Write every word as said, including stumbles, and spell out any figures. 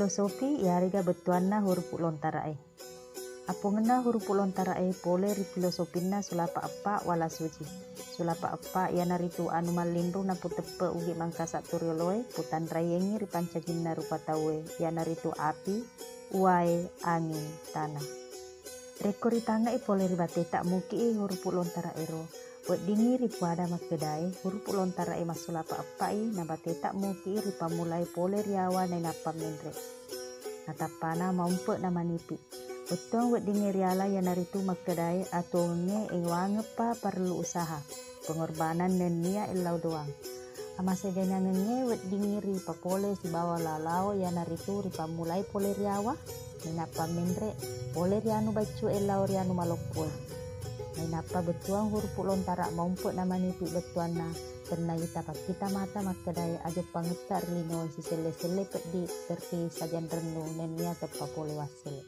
Filosofi iyarega bettuanna hurupu lontara'e. Appongenna hurupu lontara'e pole ri filosopinna sulapa eppa wala suci. Sulapa eppa iyanaritu anu mallinru naputeppe ugi mangkasa turioloe, putanraiengngi ri pancaginna rupa tauwe, iyanaritu api, uwae, anging, tana. Rekko ritange'i pole ri bateta muki'i hurupu lontara'ero, weddingngi ripuada makkedae hurupu lontara'e massulapa eppa'i na bateta muki'i ripammulai pole ri awa nainappa menre. Natappana maumpe' namanipi. Bettuang weddingnge riala iyanaritu makkedae atuongengnge ewangeppa parellu usaha, pengorbanan nennia ellau doang. Amaseganyangengnge weddingngi ripapole sibawa lao-lao iyanaritu ripammulai pole ri awa, nainappa menre pole ri anu baccue lao ri anu maloppue. Nainappa bettuang hurupu lontara maumpe' namanipi bettuanna, tennaita pakkita mata makkedae ajoppangetta ri linoe siselle-selle peddi terri sajang rennu nennia teppa pole wassele.